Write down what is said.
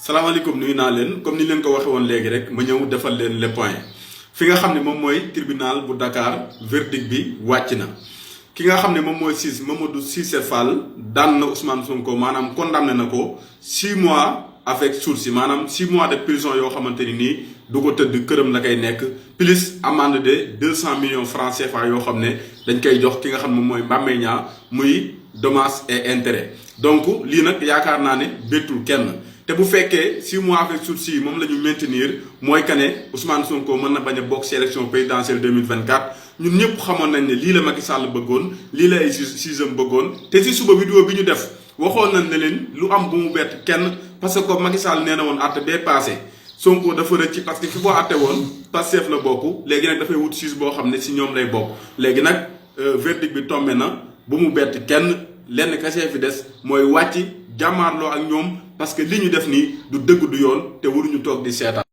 salaamaaleykum nuyu naa leen comme ni leen ko waxee woon léegi rek ma ñëw defal leen les points fi nga xam ne moom mooy tribunal bu Dakar verdict bi wàcc na ki nga xam ne moom mooy Mamadou Cissé Fall daan na Ousmane Sonko maanaam condamné na ko 6 mois avec sursis maanaam 6 mois de prison yoo xamante ni nii du ko tëdd këram la koy nekk plus amende de 200 millions francs CFA yoo xam ne dañ koy jox ki nga xam ne moom mooy Mame Niang muy dommages et intérêts donc lii nag yaakaar naa ne bettul kenn. te bu fekkee 6 mois avec sursis moom la ñu maintenir mooy que ne Ousmane Sonko mën na bañ a bokk ci élection présidentielle 2024 ñun ñëpp xamoon nañ ne lii la Macky Sall bëggoon lii la ay jugeem bëggoon te ci suba vidéo bi ñu def waxoon nañ ne leen lu am bu mu bett kenn parce que Macky Sall nee na woon àtte bee passé Sonko dafa rëcc parce que fi ko àtte woon Pastef la bokk léegi nag dafay wut juge boo xam ne ci ñoom lay bokk léegi nag verdict bi tombé na bu mu bett kenn lenn kese fi des mooy wàcc jàmmaarloo ak ñoom parce que li ñu def nii du dëgg du yoon te waruñu toog di seetaan.